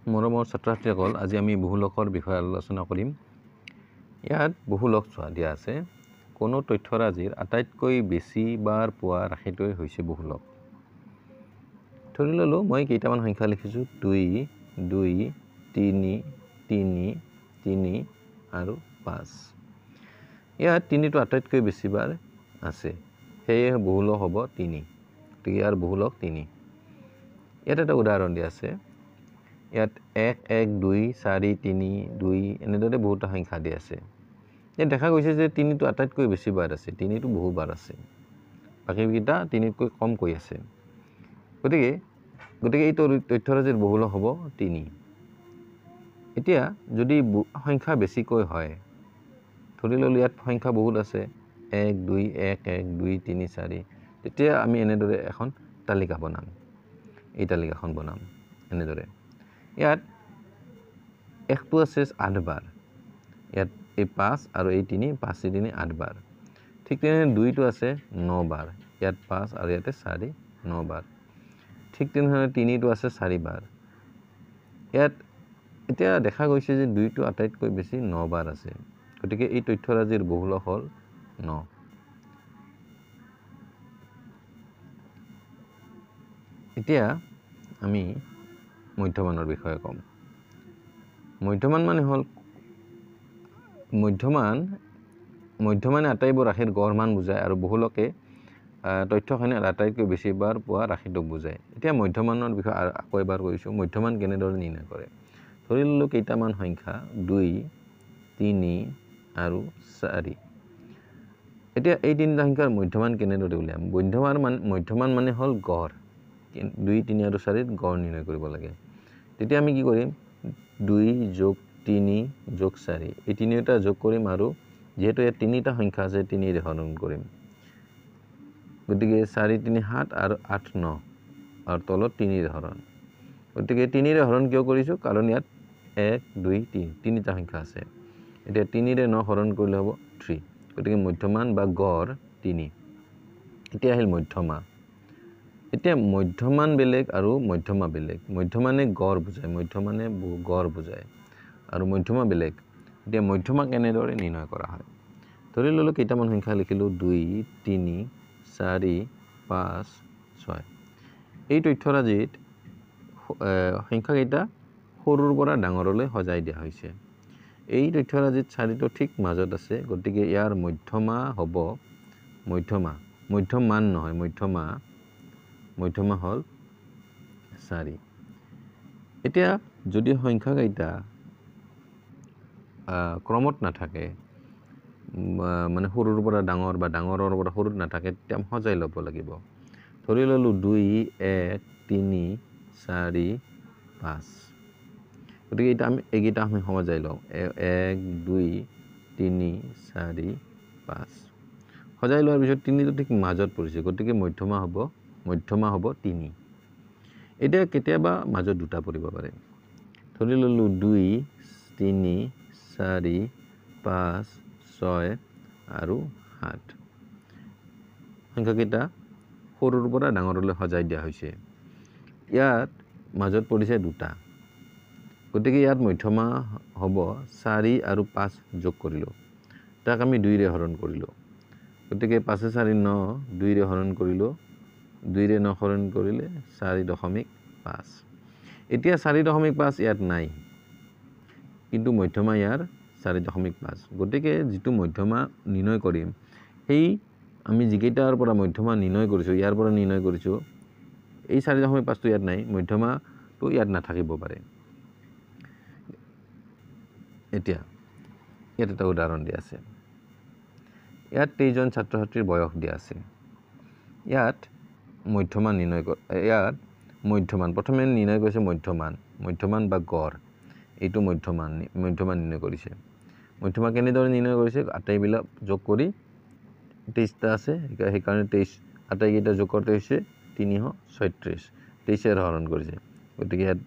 মৰমৰ ছাত্ৰ ছাত্ৰীসকল, আজি আমি বহুলকৰ বিষয়ে আলোচনা কৰিম। ইয়াত বহুলক চোৱা দিয়া আছে। কোনো তথ্যৰাজিৰ আটাইতকৈ বেছি বাৰ পোৱা ৰাশিটোৱে হৈছে বহুলক। ধৰি ল'লোঁ মই কেইটামান সংখ্যা লিখিছোঁ, 2 2 3 3 3 আৰু 5। ইয়াত তিনিটো আটাইতকৈ বেছি বাৰ আছে, সেয়ে বহুলক হ'ব 3। গতিকে ইয়াৰ বহুলক 3। ইয়াত এটা উদাহৰণ দিয়া আছে। ইয়াত 1 1 2 4 3 2 এনেদৰে বহুতো সংখ্যা দিয়া আছে। ইয়াত দেখা গৈছে যে তিনিটো আটাইতকৈ বেছি বাৰ আছে, তিনিটো বহুবাৰ আছে, বাকীকেইটা তিনিতকৈ কমকৈ আছে। গতিকে গতিকে এই তথ্যৰাজিৰ বহুলক হ'ব 3। এতিয়া যদি সংখ্যা বেছিকৈ হয়, ধৰি ল'লোঁ ইয়াত সংখ্যা বহুত আছে, 1 2 1 1 2 3 4, তেতিয়া আমি এনেদৰে এখন তালিকা বনাম। এই তালিকাখন বনাম এনেদৰে। ইয়াত 1টো আছে 8 বাৰ, ইয়াত এই 5 আৰু এই 3, 5 3 8 বাৰ। ঠিক তেনেদৰে 2টো আছে 9 বাৰ, ইয়াত 5 আৰু ইয়াতে 4, 9 বাৰ। ঠিক তেনেধৰণে 3টো আছে 4 বাৰ। ইয়াত এতিয়া দেখা গৈছে যে 2টো আটাইতকৈ বেছি 9 বাৰ আছে, গতিকে এই তথ্যৰাজিৰ বহুলক হ'ল 9। এতিয়া আমি মধ্যমানৰ বিষয়ে ক'ম। মধ্যমান মানে হ'ল মধ্যমানে আটাইবোৰ ৰাশিৰ গড় মান বুজায় আৰু বহুলকে তথ্যখিনিৰ আটাইতকৈ বেছিবাৰ পোৱা ৰাশিটোক বুজায়। এতিয়া মধ্যমানৰ বিষয়ে আকৌ এবাৰ কৈছোঁ, মধ্যমান কেনেদৰে নিৰ্ণয় কৰে। ধৰি ল'লোঁ কেইটামান সংখ্যা 2 3 আৰু 4। এতিয়া এই তিনিটা সংখ্যাৰ মধ্যমান কেনেদৰে উলিয়াম? মধ্যমান মানে হ'ল গড়। 2 3 আৰু 4ত গড় নিৰ্ণয় কৰিব লাগে। তেতিয়া আমি কি কৰিম, 2 যোগ 3 যোগ 4, এই তিনিওটা যোগ কৰিম আৰু যিহেতু ইয়াত তিনিটা সংখ্যা আছে 3ৰে হৰণ কৰিম। গতিকে 4 3 7 আৰু 8 9 আৰু তলত 3ৰে হৰণ। গতিকে 3ৰে হৰণ কিয় কৰিছোঁ, কাৰণ ইয়াত 1 2 3 তিনিটা সংখ্যা আছে। এতিয়া 3ৰে 9 হৰণ কৰিলে হ'ব 3। গতিকে মধ্যমান বা গড় 3। এতিয়া আহিল মধ্যমা। এতিয়া মধ্যমান বেলেগ আৰু মধ্যমা বেলেগ। মধ্যমানে গড় বুজায়, মধ্যমানে গড় বুজায় আৰু মধ্যমা বেলেগ। এতিয়া মধ্যমা কেনেদৰে নিৰ্ণয় কৰা হয়? ধৰি ল'লোঁ কেইটামান সংখ্যা লিখিলোঁ, 2 3 4 5 6। এই তথ্যৰাজিত সংখ্যাকেইটা সৰুৰ পৰা ডাঙৰলৈ সজাই দিয়া হৈছে। এই তথ্যৰাজিত 4টো ঠিক মাজত আছে, গতিকে ইয়াৰ মধ্যমা হ'ব, মধ্যমান নহয়, মধ্যমা হ'ল 4। এতিয়া যদি সংখ্যাকেইটা ক্ৰমত নাথাকে, মানে সৰুৰ পৰা ডাঙৰ বা ডাঙৰৰ পৰা সৰুত নাথাকে, তেতিয়া আমি সজাই ল'ব লাগিব। ধৰি ল'লোঁ 2 1 3 4 5। গতিকে এইকেইটা আমি সজাই লওঁ, 1 2 3 4 5। সজাই লোৱাৰ পিছত 3টো ঠিক মাজত পৰিছে, গতিকে মধ্যমা হ'ব 3। এতিয়া কেতিয়াবা মাজত দুটা পৰিব পাৰে। ধৰি ল'লোঁ 2 3 4 5 6 আৰু 7। সংখ্যাকেইটা সৰুৰ পৰা ডাঙৰলৈ সজাই দিয়া হৈছে। ইয়াত মাজত পৰিছে দুটা, গতিকে ইয়াত মধ্যমা হ'ব 4 আৰু 5 যোগ কৰিলোঁ, তাক আমি 2ৰে হৰণ কৰিলোঁ। গতিকে 5 4 9, 2ৰে হৰণ কৰিলোঁ, 2ৰে 9 হৰণ কৰিলে 4.5। এতিয়া 4.5 ইয়াত নাই, কিন্তু মধ্যমা ইয়াৰ 4.5। গতিকে যিটো মধ্যমা নিৰ্ণয় কৰিম, সেই আমি যিকেইটাৰ পৰা মধ্যমা নিৰ্ণয় কৰিছোঁ, ইয়াৰ পৰা নিৰ্ণয় কৰিছোঁ, এই 4.5টো ইয়াত নাই, মধ্যমাটো ইয়াত নাথাকিব পাৰে। এতিয়া ইয়াত এটা উদাহৰণ দিয়া আছে। ইয়াত 23 জন ছাত্ৰ ছাত্ৰীৰ বয়স দিয়া আছে। ইয়াত মধ্যমান নিৰ্ণয়, ইয়াত মধ্যমান প্ৰথমে নিৰ্ণয় কৰিছে, মধ্যমান বা গড়, এইটো মধ্যমান নিৰ্ণয় কৰিছে। মধ্যমা কেনেদৰে নিৰ্ণয় কৰিছে, আটাইবিলাক যোগ কৰি 23টা আছে, সেইকাৰণে 23 আটাইকেইটা যোগ কৰোঁতে হৈছে 336, 23ৰে হৰণ কৰিছে। গতিকে ইয়াত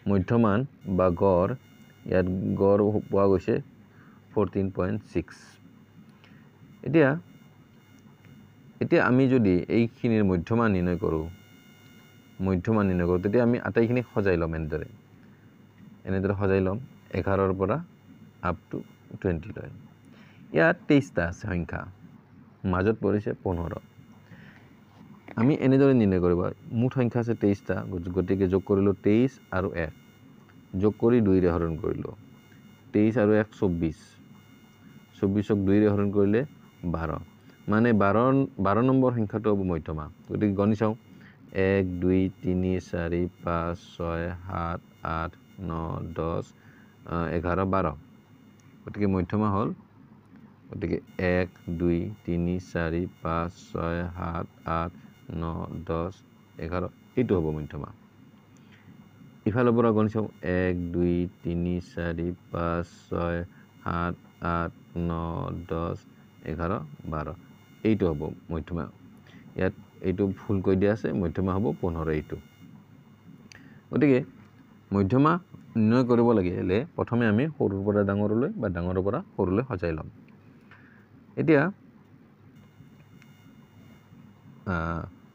মধ্যমান বা গড়, ইয়াত গড় পোৱা গৈছে 14.6। এতিয়া আমি যদি এইখিনিৰ মধ্যমান নিৰ্ণয় কৰোঁ, মধ্যমা নিৰ্ণয় কৰোঁ তেতিয়া আমি আটাইখিনি সজাই ল'ম, এনেদৰে এনেদৰে সজাই ল'ম 11ৰ পৰা আপ টু 20 লৈ। ইয়াত 23টা আছে সংখ্যা, মাজত পৰিছে 15। আমি এনেদৰে নিৰ্ণয় কৰিব, মুঠ সংখ্যা আছে 23টা, গতিকে যোগ কৰিলোঁ 23 আৰু 1, যোগ কৰি 2ৰে হৰণ কৰিলোঁ, 23 আৰু 1 24, 24ক 2ৰে হৰণ কৰিলে 12, মানে 12 নম্বৰ সংখ্যাটো হ'ব মধ্যমা। গতিকে গণি চাওঁ, 1 2 3 4 5 6 7 8 9 10 11 12, গতিকে মধ্যমা হ'ল, গতিকে 1 2 3 4 5 6 7 8 9 10 11, এইটো হ'ব মধ্যমা। ইফালৰ পৰা গণি চাওঁ, 1 2 3 4 5 6 7 8 9 10 11 12, এইটো হ'ব মধ্যমা। ইয়াত এইটো ভুলকৈ দিয়া আছে, মধ্যমা হ'ব 15 এইটো। গতিকে মধ্যমা নিৰ্ণয় কৰিব লাগিলে প্ৰথমে আমি সৰুৰ পৰা ডাঙৰলৈ বা ডাঙৰৰ পৰা সৰুলৈ সজাই ল'ম। এতিয়া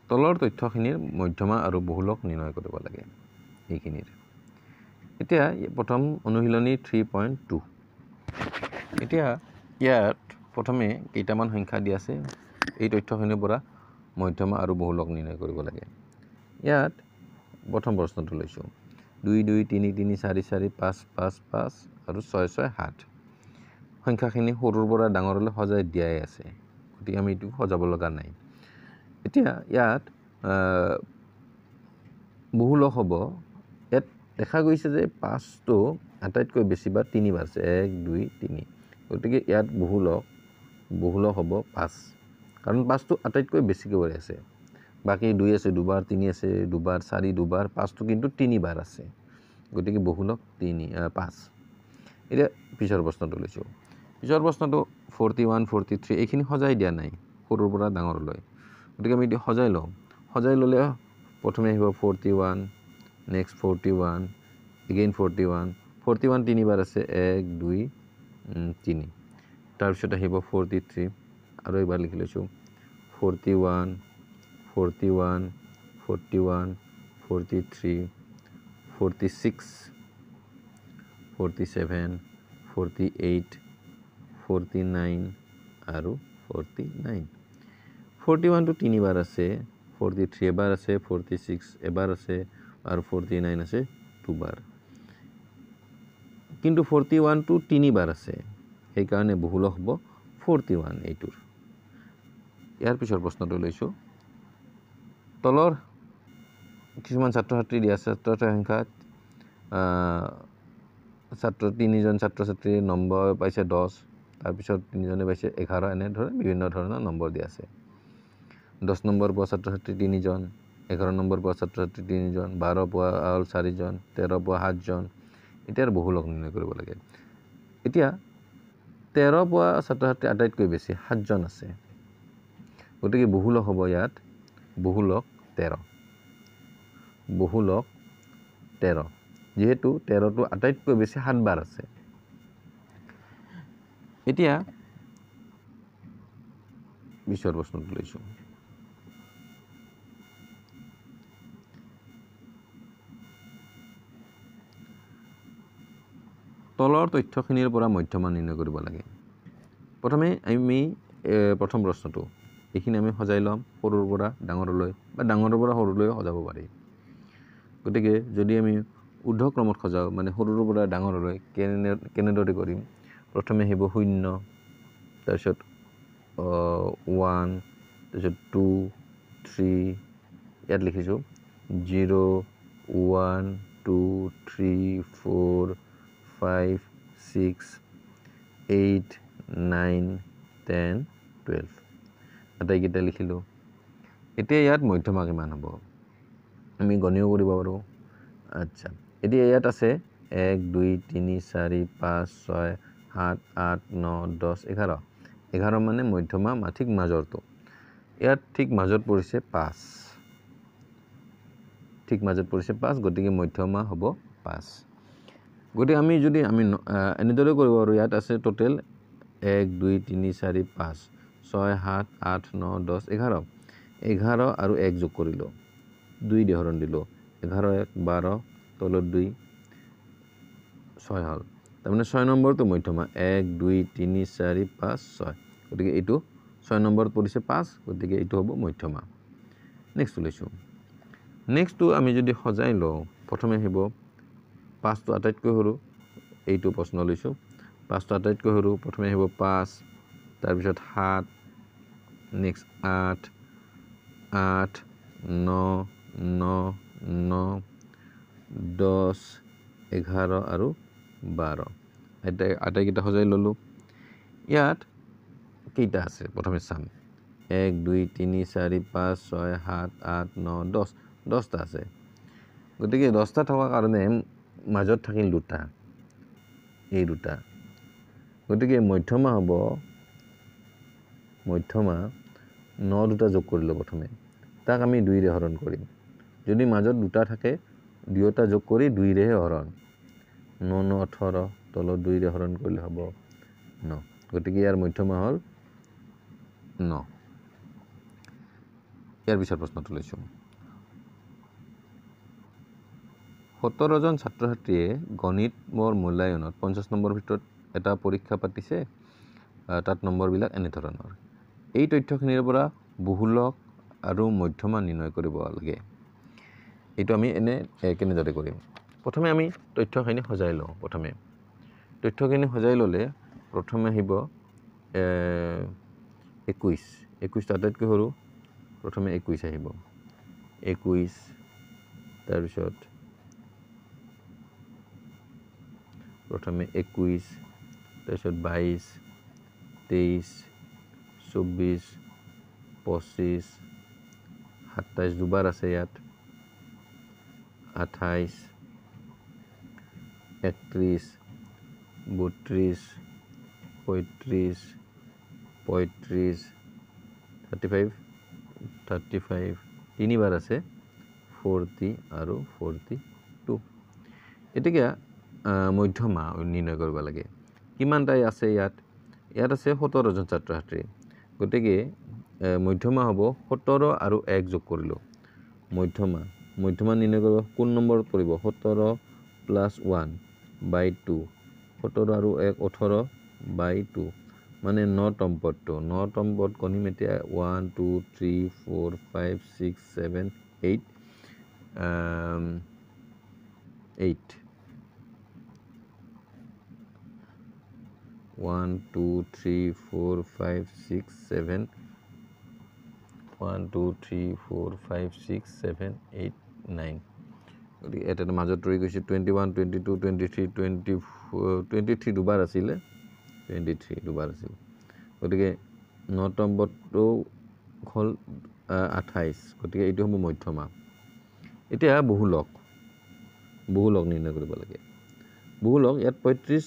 তলৰ তথ্যখিনিৰ মধ্যমা আৰু বহুলক নিৰ্ণয় কৰিব লাগে এইখিনিৰ। এতিয়া প্ৰথম অনুশীলনী 3.2। এতিয়া ইয়াত প্ৰথমে কেইটামান সংখ্যা দিয়া আছে, এই তথ্যখিনিৰ পৰা মধ্যমা আৰু বহুলক নিৰ্ণয় কৰিব লাগে। ইয়াত প্ৰথম প্ৰশ্নটো লৈছোঁ, 2 2 3 3 4 4 5 5 5 আৰু 6 6 7। সংখ্যাখিনি সৰুৰ পৰা ডাঙৰলৈ সজাই দিয়াই আছে, গতিকে আমি এইটো সজাব লগা নাই। এতিয়া ইয়াত বহুলক হ'ব, ইয়াত দেখা গৈছে যে 5টো আটাইতকৈ বেছি বাৰ তিনিবাৰ আছে, 1 2 3, গতিকে ইয়াত বহুলক হ'ব 5, কাৰণ 5টো আটাইতকৈ বেছিকৈ বাৰ আছে। বাকী 2 আছে দুবাৰ, 3 আছে দুবাৰ, 4 দুবাৰ, 5টো কিন্তু তিনিবাৰ আছে, গতিকে বহুলক 5। এতিয়া পিছৰ প্ৰশ্নটো লৈছোঁ। পিছৰ প্ৰশ্নটো 41 43, এইখিনি সজাই দিয়া নাই সৰুৰ পৰা ডাঙৰলৈ, গতিকে আমি এতিয়া সজাই লওঁ। সজাই ল'লে প্ৰথমে আহিব 41, নেক্সট 41, এগেইন 41, 41 তিনিবাৰ আছে, 1 2 3, তাৰপিছত আহিব 43, আৰু এবাৰ লিখি লৈছোঁ 41 41 41 43 46 47 48 49 আৰু 49। 41টো তিনিবাৰ আছে, 43 এবাৰ আছে, 46 এবাৰ আছে আৰু 49 আছে দুবাৰ, কিন্তু 41টো তিনিবাৰ আছে, সেইকাৰণে বহুলক হ'ব 41 এইটোৰ। ইয়াৰ পিছৰ প্ৰশ্নটো লৈছোঁ। তলৰ কিছুমান ছাত্ৰ ছাত্ৰী দিয়া আছে, ছাত্ৰ ছাত্ৰীৰ সংখ্যা ছাত্ৰ তিনিজন ছাত্ৰ ছাত্ৰীৰ নম্বৰ পাইছে 10, তাৰপিছত তিনিজনে পাইছে 11, এনেধৰণে বিভিন্ন ধৰণৰ নম্বৰ দিয়া আছে। 10 নম্বৰ পোৱা ছাত্ৰ ছাত্ৰী তিনিজন, 11 নম্বৰ পোৱা ছাত্ৰ ছাত্ৰী তিনিজন, 12 পোৱা হ'ল 4জন, 13 পোৱা 7জন। এতিয়া বহুলক নিৰ্ণয় কৰিব লাগে। এতিয়া 13 পোৱা ছাত্ৰ ছাত্ৰী আটাইতকৈ বেছি 7জন আছে, গতিকে বহুলক হ'ব ইয়াত বহুলক 13, বহুলক 13, যিহেতু 13টো আটাইতকৈ বেছি 7বাৰ আছে। এতিয়া পিছৰ প্ৰশ্নটো লৈছোঁ। তলৰ তথ্যখিনিৰ পৰা মধ্যমা নিৰ্ণয় কৰিব লাগে। প্ৰথমে আমি প্ৰথম প্ৰশ্নটো এইখিনি আমি সজাই ল'ম সৰুৰ পৰা ডাঙৰলৈ বা ডাঙৰৰ পৰা সৰুলৈ সজাব পাৰি। গতিকে যদি আমি ঊৰ্ধ্বক্ৰমত সজাওঁ, মানে সৰুৰ পৰা ডাঙৰলৈ কেনেদৰে কৰিম, প্ৰথমে আহিব 0, তাৰপিছত 1, তাৰপিছত 2 3, ইয়াত লিখিছোঁ 0 1 2 3 4 5 6 8 9 10 12, আটাইকেইটা লিখিলোঁ। এতিয়া ইয়াত মধ্যমা কিমান হ'ব আমি গণিও কৰিব পাৰোঁ। আচ্ছা, এতিয়া ইয়াত আছে 1 2 3 4 5 6 7 8 9 10 11, 11 মানে মধ্যমা ঠিক মাজৰটো, ইয়াত ঠিক মাজত পৰিছে 5, ঠিক মাজত পৰিছে 5, গতিকে মধ্যমা হ'ব 5। গতিকে আমি যদি আমি এনেদৰে কৰিব পাৰোঁ, ইয়াত আছে টোটেল 1 2 3 4 5 6 7 8 9 10 11, 11 আৰু 1 যোগ কৰিলোঁ 2 দি হৰণ দিলোঁ, 11 1 12 তলত 2 6 হ'ল। তাৰমানে 6 নম্বৰটো মধ্যমা, 1 2 3 4 5 6, গতিকে এইটো 6 নম্বৰত পৰিছে 5, গতিকে এইটো হ'ব মধ্যমা। নেক্সটটো লৈছোঁ। নেক্সটটো আমি যদি সজাই লওঁ, প্ৰথমে আহিব 5টো আটাইতকৈ সৰু, এইটো প্ৰশ্ন লৈছোঁ, 5টো আটাইতকৈ সৰু, প্ৰথমে আহিব 5, তাৰপিছত 7, নেক্সট 8 8 9 9 9 10 11 আৰু 12। আটাইকেইটা সজাই ল'লোঁ। ইয়াত কেইটা আছে প্ৰথমে চাম, 1 2 3 4 5 6 7 8 9 10, 10টা আছে। গতিকে 10টা থকাৰ কাৰণে মাজত থাকিল দুটা, এই দুটা, গতিকে মধ্যমা হ'ব, মধ্যমা 9 দুটা যোগ কৰিলোঁ প্ৰথমে, তাক আমি 2ৰে হৰণ কৰিম। যদি মাজত দুটা থাকে দুয়োটা যোগ কৰি 2ৰেহে হৰণ, 9 9 18, তলত 2ৰে হৰণ কৰিলে হ'ব 9, গতিকে ইয়াৰ মধ্যমা হ'ল 9। ইয়াৰ পিছৰ প্ৰশ্নটো লৈছোঁ। 17জন ছাত্ৰ ছাত্ৰীয়ে গণিতৰ মূল্যায়নত 50 নম্বৰৰ ভিতৰত এটা পৰীক্ষা পাতিছে, তাত নম্বৰবিলাক এনেধৰণৰ। এই তথ্যখিনিৰ পৰা বহুলক আৰু মধ্যমা নিৰ্ণয় কৰিব লাগে। এইটো আমি এনে কেনেদৰে কৰিম? প্ৰথমে আমি তথ্যখিনি সজাই লওঁ। প্ৰথমে তথ্যখিনি সজাই ল'লে প্ৰথমে আহিব 21, 21 আটাইতকৈ সৰু, প্ৰথমে 21 আহিব, 21, তাৰপিছত প্ৰথমে 21, তাৰপিছত 22, 23, 24, 25, 27 দুবাৰ আছে ইয়াত, 28, 31, 32, 35, 35, 35, 35 তিনিবাৰ আছে, 40 আৰু 42। এতিয়া মধ্যমা নিৰ্ণয় কৰিব লাগে। কিমানটাই আছে ইয়াত? ইয়াত আছে 17জন ছাত্ৰ ছাত্ৰী, গতিকে মধ্যমা হ'ব 17 আৰু 1 যোগ কৰিলোঁ। মধ্যমা মধ্যমা নিৰ্ণয় কৰিব কোন নম্বৰত পৰিব? 17 প্লাছ 1 বাই 2, 17 আৰু 1 18 বাই 2, মানে 9 নম্বৰটো। 9 নম্বৰত গণিম এতিয়া 1 2 3 4 5 6 7 8 8 1 2 3 4 5 6 7 1 2 3 4 5 6 7 8 9, গতিকে এটা মাজত ৰৈ গৈছে 21 22 23 24, 23 দুবাৰ আছিলে, 23 দুবাৰ আছিল, গতিকে 9 নম্বৰটো হ'ল 28, গতিকে এইটো হ'ব মধ্যমা। এতিয়া বহুলক, বহুলক নিৰ্ণয় কৰিব লাগে। বহুলক ইয়াত 35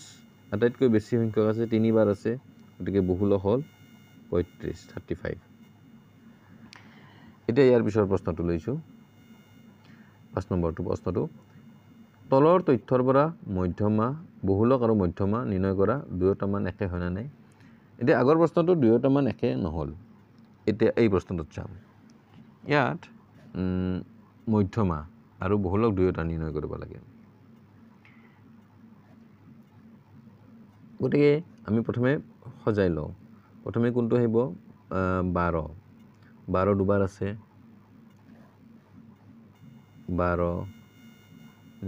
আটাইতকৈ বেছি সংখ্যক আছে, তিনিবাৰ আছে, গতিকে বহুলক হ'ল 35, 35। এতিয়া ইয়াৰ পিছৰ প্ৰশ্নটো লৈছোঁ, 5 নম্বৰটো প্ৰশ্নটো। তলৰ তথ্যৰ পৰা মধ্যমা, বহুলক আৰু মধ্যমা নিৰ্ণয় কৰা দুয়োটা মান একে হয় নে নাই? এতিয়া আগৰ প্ৰশ্নটো দুয়োটা মান একে নহ'ল, এতিয়া এই প্ৰশ্নটোত চাম। ইয়াত মধ্যমা আৰু বহুলক দুয়োটা নিৰ্ণয় কৰিব লাগে। গতিকে আমি প্ৰথমে সজাই লওঁ। প্ৰথমে কোনটো আহিব? 12, 12 দুবাৰ আছে, 12,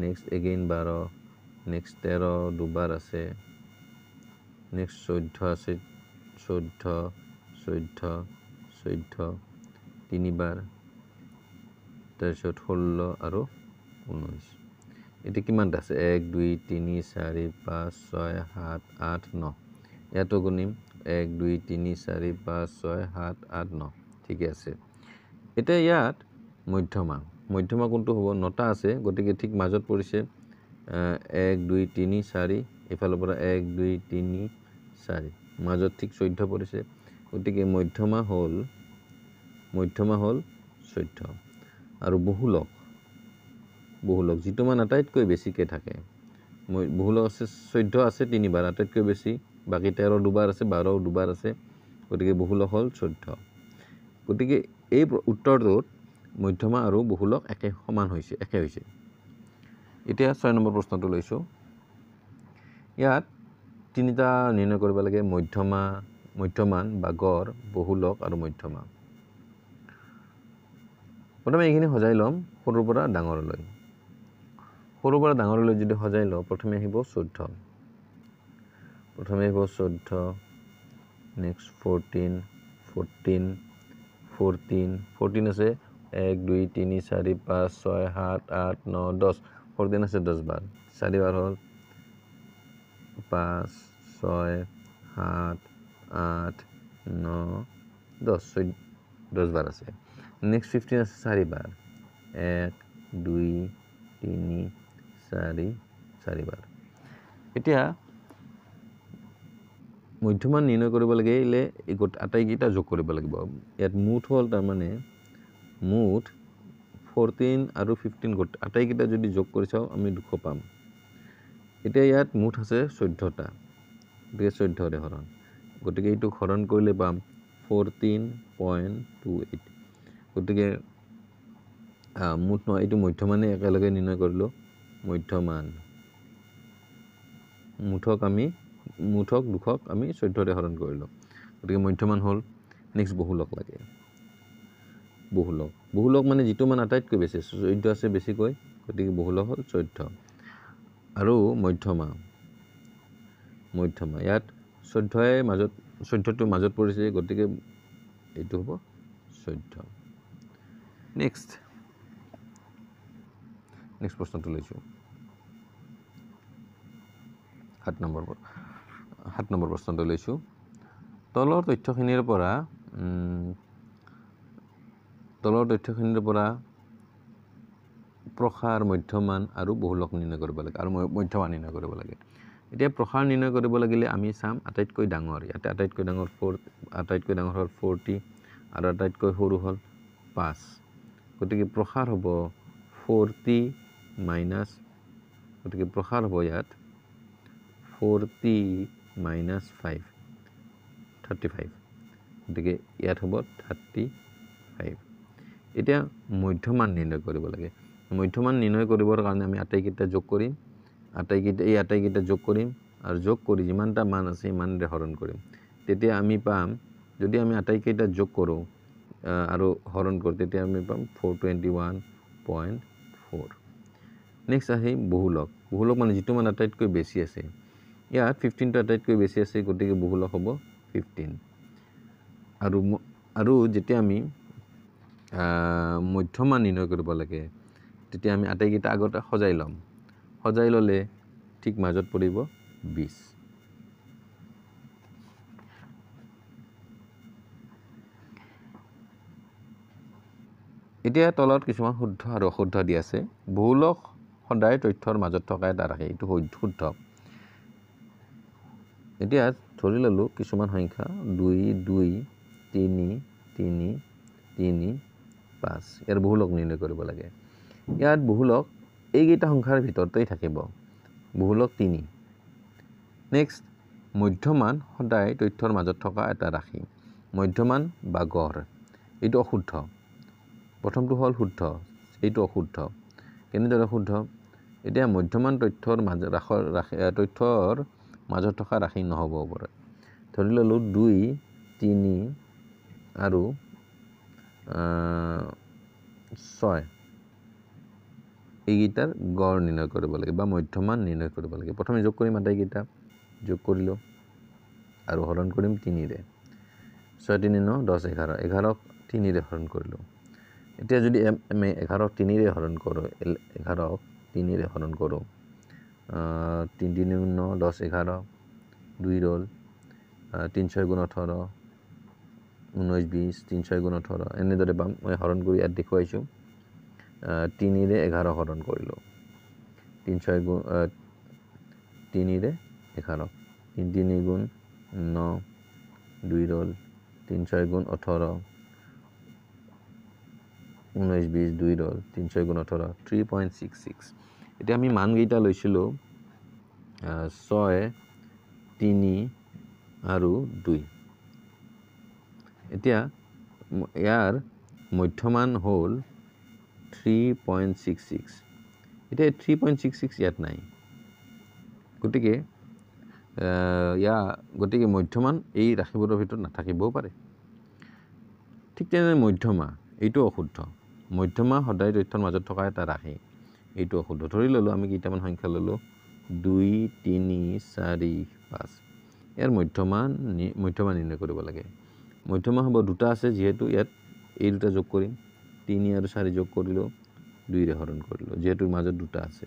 নেক্সট এগেইন 12, নেক্সট 13 দুবাৰ আছে, নেক্সট 14 আছে, 14 14 14 তিনিবাৰ, তাৰপিছত 16 আৰু 19। এতিয়া কিমানটা আছে? 1 2 3 4 5 6 7 8 9, ইয়াতো গণিম 1 2 3 4 5 6 7 8 9, ঠিকে আছে। এতিয়া ইয়াত মধ্যমা, মধ্যমা কোনটো হ'ব? 9টা আছে, গতিকে ঠিক মাজত পৰিছে 1 2 3 4, এইফালৰ পৰা 1 2 3 4, মাজত ঠিক 14 পৰিছে, গতিকে মধ্যমা হ'ল, মধ্যমা হ'ল 14। আৰু বহুলক, বহুলক যিটো মান আটাইতকৈ বেছিকৈ থাকে, বহুলক আছে 14 আছে তিনিবাৰ আটাইতকৈ বেছি, বাকী 13 দুবাৰ আছে, 12 দুবাৰ আছে, গতিকে বহুলক হ'ল 14। গতিকে এই উত্তৰটোত মধ্যমা আৰু বহুলক একে সমান হৈছে, একে হৈছে। এতিয়া 6 নম্বৰ প্ৰশ্নটো লৈছোঁ। ইয়াত তিনিটা নিৰ্ণয় কৰিব লাগে, মধ্যমা, মধ্যমান বা গড়, বহুলক আৰু মধ্যমা। প্ৰথমে এইখিনি সজাই ল'ম সৰুৰ পৰা ডাঙৰলৈ। সৰুৰ পৰা ডাঙৰলৈ যদি সজাই লওঁ, প্ৰথমে আহিব 14, প্ৰথমে আহিব 14, নেক্সট 14, 14, 14, 14 আছে 1 2 3 4 5 6 7 8 9 10, 14 আছে 10 বাৰ, 4 বাৰ হ'ল 5 6 7 8 9 10, 10 বাৰ আছে। নেক্সট 15 আছে 4 বাৰ, 1 2 3 4, 4 বাৰ। এতিয়া মধ্যমান নিৰ্ণয় কৰিব লাগিলে এই আটাইকেইটা যোগ কৰিব লাগিব। ইয়াত মুঠ হ'ল, তাৰমানে মুঠ 14 আৰু 15 গোট আটাইকেইটা যদি যোগ কৰি চাওঁ আমি 200 পাম। এতিয়া ইয়াত মুঠ আছে 14টা, গতিকে 14ৰে হৰণ, গতিকে এইটোক হৰণ কৰিলে পাম 14.28। গতিকে মুঠ নহয়, এইটো মধ্যমানে একেলগে নিৰ্ণয় কৰিলোঁ। মধ্যমান মুঠক আমি মুঠক 200ক আমি 14ৰে হৰণ কৰিলোঁ, গতিকে মধ্যমান হ'ল। নেক্সট বহুলক লাগে। বহুলক, বহুলক মানে যিটো মান আটাইতকৈ বেছি, 14 আছে বেছিকৈ, গতিকে বহুলক হ'ল 14। আৰু মধ্যমা, মধ্যমা ইয়াত 14 মাজত, 14টো মাজত পৰিছে, গতিকে এইটো হ'ব 14। নেক্সট, নেক্সট প্ৰশ্নটো লৈছোঁ, 7 নম্বৰ, 7 নম্বৰ প্ৰশ্নটো লৈছোঁ। তলৰ তথ্যখিনিৰ পৰা, তলৰ তথ্যখিনিৰ পৰা প্ৰসাৰ, মধ্যমান আৰু বহুলক নিৰ্ণয় কৰিব লাগে, আৰু মধ্যমান নিৰ্ণয় কৰিব লাগে। এতিয়া প্ৰসাৰ নিৰ্ণয় কৰিব লাগিলে আমি চাম আটাইতকৈ ডাঙৰ, ইয়াতে আটাইতকৈ ডাঙৰ 4, আটাইতকৈ ডাঙৰ হ'ল 40 আৰু আটাইতকৈ সৰু হ'ল 5। গতিকে প্ৰসাৰ হ'ব 40 মাইনাছ, গতিকে প্ৰসাৰ হ'ব ইয়াত 40 মাইনাছ 5, 35, গতিকে ইয়াত হ'ব 35। এতিয়া মধ্যমান নিৰ্ণয় কৰিব লাগে। মধ্যমান নিৰ্ণয় কৰিবৰ কাৰণে আমি আটাইকেইটা যোগ কৰিম, আটাইকেইটা, এই আটাইকেইটা যোগ কৰিম আৰু যোগ কৰি যিমানটা মান আছে সিমানৰে হৰণ কৰিম। তেতিয়া আমি পাম, যদি আমি আটাইকেইটা যোগ কৰোঁ আৰু হৰণ কৰোঁ, তেতিয়া আমি পাম 421.4। নেক্সট আহি বহুলক। বহুলক মানে যিটো মান আটাইতকৈ বেছি আছে, ইয়াত 15টো আটাইতকৈ বেছি আছে, গতিকে বহুলক হ'ব 15। আৰু আৰু যেতিয়া আমি মধ্যমান নিৰ্ণয় কৰিব লাগে, তেতিয়া আমি আটাইকেইটা আগতে সজাই ল'ম। সজাই ল'লে ঠিক মাজত পৰিব 20। এতিয়া তলত কিছুমান শুদ্ধ আৰু অশুদ্ধ দি আছে। বহুলক সদায় তথ্যৰ মাজত থকা এটা ৰাশি, এইটো শুদ্ধ। এতিয়া ধৰি ল'লোঁ কিছুমান সংখ্যা 2 2 3 3 3 5, ইয়াৰ বহুলক নিৰ্ণয় কৰিব লাগে। ইয়াত বহুলক এইকেইটা সংখ্যাৰ ভিতৰতেই থাকিব, বহুলক 3। নেক্সট, মধ্যমান সদায় তথ্যৰ মাজত থকা এটা ৰাশি, মধ্যমান বা গড়, এইটো অশুদ্ধ। প্ৰথমটো হ'ল শুদ্ধ, এইটো অশুদ্ধ। কেনেদৰে শুদ্ধ? এতিয়া মধ্যমান তথ্যৰ মাজ ৰাসৰ ৰাশি, তথ্যৰ মাজত থকা ৰাশি নহ'ব পাৰে। ধৰি ল'লোঁ 2 3 আৰু 6, এইকেইটাৰ গড় নিৰ্ণয় কৰিব লাগে বা মধ্যমান নিৰ্ণয় কৰিব লাগে। প্ৰথমে যোগ কৰিম আটাইকেইটা, যোগ কৰিলোঁ আৰু হৰণ কৰিম 3ৰে, 6 3 9 10 11, 11ক 3ৰে হৰণ কৰিলোঁ। এতিয়া যদি আমি 11ক 3ৰে হৰণ কৰোঁ, 11ক 3ৰে হৰণ কৰোঁ, 3 3 9 10 11, 2 ৰ'ল, 3 6 গুণ 18, 19 20, 3 6 গুণ 18, এনেদৰে পাম। মই হৰণ কৰি ইয়াত দেখুৱাইছোঁ। 3ৰে 11 হৰণ কৰিলোঁ, 3 6 গুণ 3ৰে 11, 3 3 গুণ 9, 2 ৰ'ল, 3 6 গুণ 18, 19 20, 2 ৰ'ল, 3 6 গুণ 18, 3.66। এতিয়া আমি মানকেইটা লৈছিলোঁ 6 3 আৰু 2। এতিয়া ইয়াৰ মধ্যমান হ'ল 3.66। এতিয়া 3.66 ইয়াত নাই, গতিকে গতিকে মধ্যমান এই ৰাশিবোৰৰ ভিতৰত নাথাকিবও পাৰে। ঠিক তেনেদৰে মধ্যমা, এইটো অশুদ্ধ। মধ্যমা সদায় তথ্যৰ মাজত থকা এটা ৰাশি, এইটো অশুদ্ধ। ধৰি ল'লোঁ আমি কেইটামান সংখ্যা ল'লোঁ 2, 3, 4, 5, ইয়াৰ মধ্যমা নিৰ্ণয় কৰিব লাগে। মধ্যমা হ'ব দুটা আছে যিহেতু ইয়াত এই দুটা যোগ কৰিম, 3 আৰু 4 যোগ কৰিলোঁ, 2ৰে হৰণ কৰিলোঁ, যিহেতু মাজত দুটা আছে,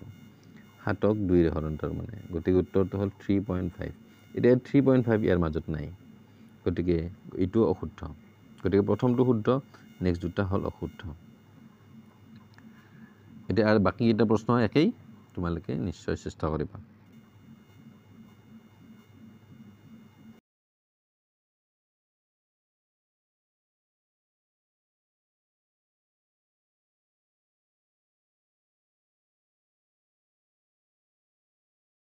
7ক 2ৰে হৰণ তাৰমানে, গতিকে উত্তৰটো হ'ল 3.5। এতিয়া 3.5 ইয়াৰ মাজত নাই, গতিকে এইটো অশুদ্ধ। গতিকে প্ৰথমটো শুদ্ধ, নেক্সট দুটা হ'ল অশুদ্ধ। এতিয়া আৰু বাকীকেইটা প্ৰশ্ন একেই, তোমালোকে নিশ্চয় চেষ্টা কৰিবা।